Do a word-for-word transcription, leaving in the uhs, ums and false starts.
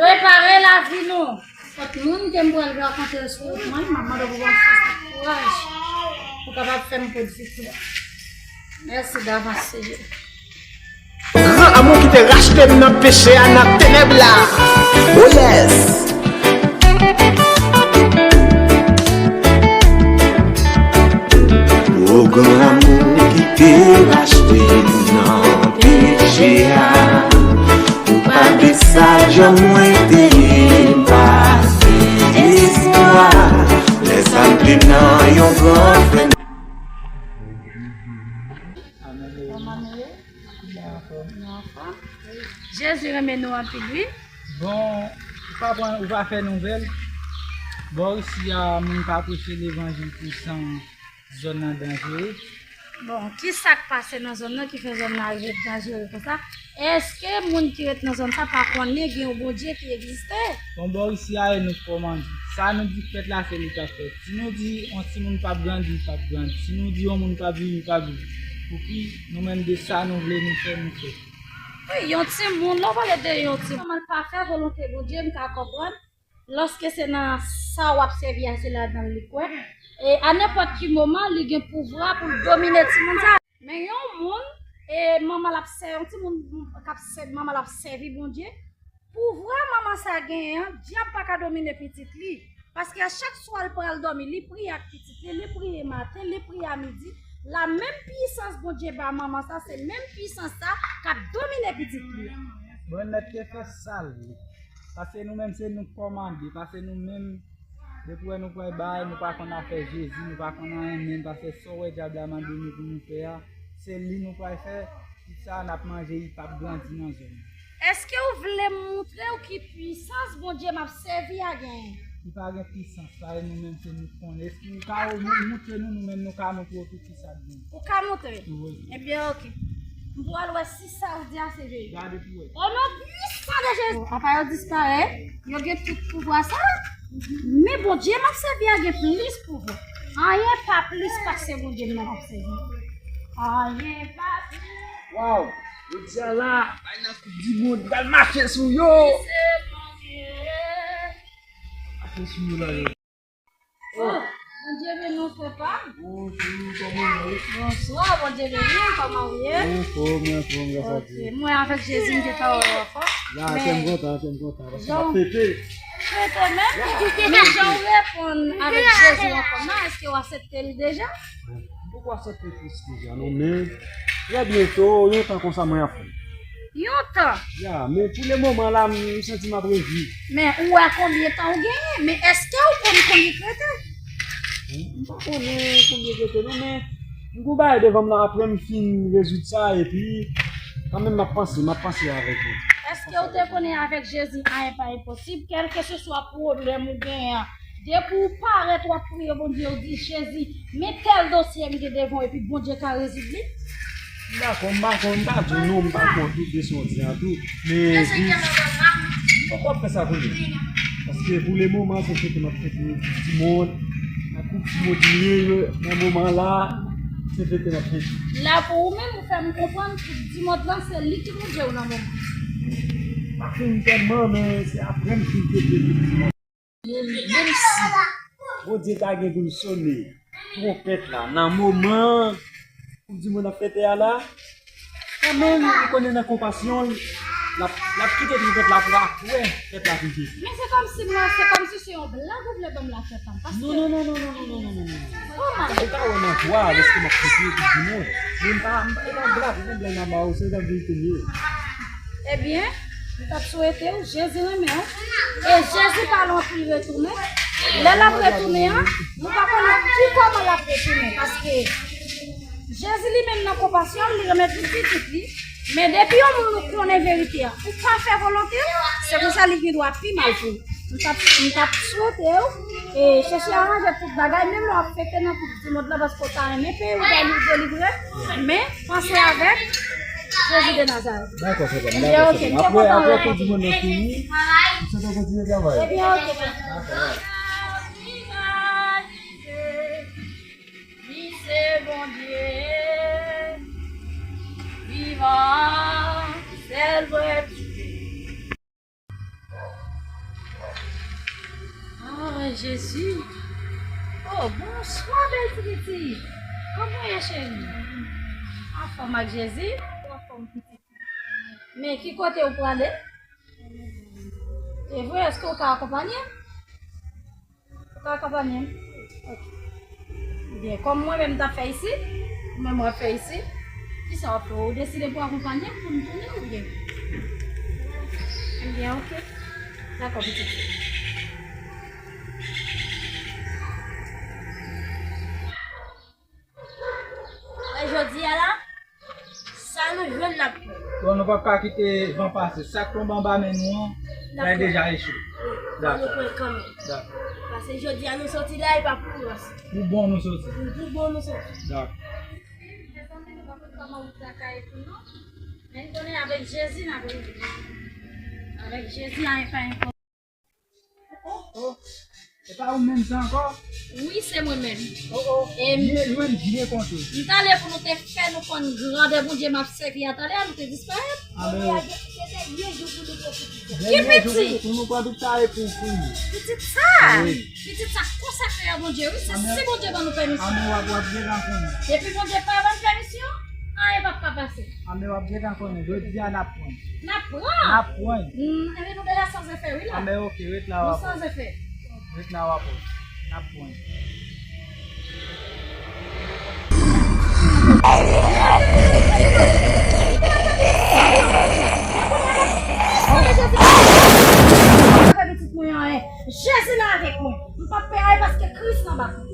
Prepare lavi nou. Kot moun ke m pral rakonte sou wout mwen, m ap mande w pou ban m fòs ak kouraj pou kapab fè m pran viktwa. Mèsi davans, Seyè. Gran amou ki te rachte m nan peche a, nan tenèb la. Oh yes! O gran amou ki te rachte m nan peche a, ou pa desal jan mwen te ye, m pa dezespwa, lè sa m te nan yon gran fè. Kòman nou ye? Nou anfòm. Jezi renmen nou anpil, wi. Bon, ou pa pran, ou pa fè nouvèl. Bò isi a, moun pa preche levanjil pou san zòn nan danjere. Bon, ki sa k pase nan zòn nan ki fè zòn nan rive danjere konsa? Èske moun ki ret nan zòn sa pa konnen gen yon Bondye ki egziste? Bon, bò isi a, e nou k kòmande. Sa nou di k fèt la, se li k ap fèt. Si nou di yon timoun p ap grandi, li p ap grandi. Si nou di yon moun p ap viv, li p ap viv. Pouki nou menm de sa nou vle nou fè, nou fè? Wi, yon timoun, lè w pale de yon timoun, kòman l pa fè volonte Bondye, m ka konprann. Lòske se nan sa w ap sèvi a, se ladan l li kwè. E a nenpòt ki moman, li gen pouvwa pou l domine timoun sa. Men yon moun, e manman l ap sè, yon timoun k ap sè, manman l ap sèvi Bondye, pouvwa manman sa genyen an, dyab pa ka domine pitit li. Paske a chak swa l pral dòmi, li priye ak pitit li, li priye maten, li priye a midi. La menm pisans Bondye ba manman sa, se menm pisans sa k ap domine pitit li. Bon, mèt te fè sa l vle. Paske nou menm, se nou k kòmande. Paske nou menm, depi w wè nou pral bay, nou pa konn afè Jezi, nou pa konn anyen menm. Paske sa w wè dyab la mande nou pou nou fè a, se li nou pral fè. Tout sa n ap manje, li p ap grandi nan zòn nan. Èske w vle m moutre w ki pisans Bondye m ap sèvi a genyen? Li pa gen pisans, sa e nou menm se nou k konnen. Èske ou ka mou-, moutre nou, nou menm nou ka moutre w tou ki sa k gen? Ou ka moutre? Wi. Ebyen, oke. M pral wè si sa w di a se verite. Gade pou wè. O non pwisan de Jezi! Apa yo disparèt? Yo gen tout pouvwa sa? Men Bondye m ap sèvi a gen plis pouvwa. Anyen pa plis pase Bondye m nan ap sèvi. Anyen pa plis. Waw! Jodi a la, bay nan koup di mond, pral mache sou yo! Mache sou yo la, yo. Oh, Bondye beni w, frè pa m. Bonjou, kòman w ye? Bonswa, Bondye beni w, kòman w ye? Anfòm, anfòm, gras a Dye. Ok, mwen avèk Jezi, m gentan wè w ankò. La, kè m kontan, kè m kontan, paske m ap fete. Fete menm? Men jan w reponn avèk Jezi w ankò nan, èske w aksepte l deja? M poko aksepte Kris deja, non, men trè byento, yon tan konsa mwen ap fè l. Yon tan? Ya, men pou le moman la, m santi m ap rejwi. Men ou wè konbyen tan ou genyen, men èske ou konn konbyen k rete? M pa konnen konbyen k rete, non, men m gon bagay devan m la, apre m fin rezoud sa, epi kanmenm m ap panse, m ap panse avèk ou. Èske ou te konnen avèk Jezi, anyen pa enposib? Kèlkeseswa pwoblèm ou genyen an, depi w parèt, w ap priye Bondye, w di, Jezi, men tèl dosye m gen devan w, epi Bondye ka rezoud li. M dakò, m pa konn, m pa di w non, m pa kont tout de sa w di an tou. Men jis, m poko ap fè sa kounye a. Paske pou le moman, se fete m ap fete Koup di mond. Nan Koup di mond li ye, nan moman la, se fete m ap fete. La pou ou menm, ou fè m konprann Koup di mond lan, se li ki Bondye w nan moman. M pa konn tèlman, men se apre m fin fete Koup di mond. Menm, menm si Bondye ta gen pou l sone twonpèt la nan moman Koup di mond ap fete a la, kanmenm, ou konnen nan konpasyon l, l ap, l ap kite twonpèt la pou apre fèt la fin fete. Men se kòmsi mwen, se kòmsi se yon blag ou vle ban m la, frè pa m, paske... Non, non, non. Kòman? Ou ka wè nan vwa, lèske m ap fete Koup di mond. Men m pa, m pa, e pa blag, non, blag nan ba ou, se nan verite m ye. Ebyen, m t ap swete w, Jezi renmen w. E Jezi pa lwen pou l retounen. Lè l ap retounen an, nou pa konnen ki kòman l ap retounen. Paske Jezi li menm nan konpasyon l, li renmen tout pitit li. Men depi yon moun ou konnen verite a, ou pa fè volonte l, se pou sa li gen dwa pi mal pou ou. M t ap, m t ap swete w, e, chèche aranje tout bagay, menm lè w ap fete nan Koup di mond lan, paske w ta renmen peyi w deli-, delivre, men panse avèk Jezi de Nazarèt. Dakò, frè pa m, dakò, frè pa m. Apre, apre Koup di mond nan fini, m swete w kontinye travay. Ebyen, oke, frè. Dakò. Li se Bondye vivan, sèl vrè Dye. Jezi. Oh, bonswa, bèl ti pitit. Kòman w ye, cheri? Anfòm ak Jezi? Anfòm, pitit. Men ki kote w prale? E vre, èske w ka akonpanye m? Ou ka akonpanye m? Ok. Byen, kòm mwen menm m t ap fè isit, ou menm w ap fè isit, kisa w ap fè? Ou deside pou akonpanye m pou m tounen oubyen? Ebyen, ok. Dakò, pitit. Wè jodi a la, sa nou jwenn n ap pran. Bon, nou p ap ka kite van pase. Sa k tonbe anba men nou an, l ap deja echwe. Wi, fò nou pran kanmenm. Dakò. Paske jodi a nou soti la, e pa pou ansanm. Pou bon nou soti. Pou bon nou soti. Dakò. Mezanmi, nou pa konn kòman wout la ka ye pou nou. Men n konnen avèk Jezi n ap rive. Avèk Jezi, anyen pa enpo- Oh, oh. E pa ou menm sa ankò? Wi, se mwen menm. Oh, oh. E m- Byen jwenn, byen konte. M t ale pou nou te fè nou konn grandè Bondye m ap sèvi a talè a, nou te disparèt. Amè. Ki pitit? Pou nou pran tout sa e pou, pou nou. Pitit sa? Wi. Pitit sa konsakre a Bondye, wi. Se si Bondye ban nou pèmisyon. Amè, w ap, w ap gentan konnen. Depi Bondye pa ban n pèmisyon, anyen p ap ka pase. Amè, w ap gentan konnen. Jodi a n ap pran. N ap pran? N ap pran. Hmm, ebyen nou deja san zefè, wi la. Amè, ok, ret la, w ap wè. Nou san zefè. Ret la, w ap wè. N ap pran. Jezi la avèk mwen. M p ap pè anyen paske Kris nan bak mwen.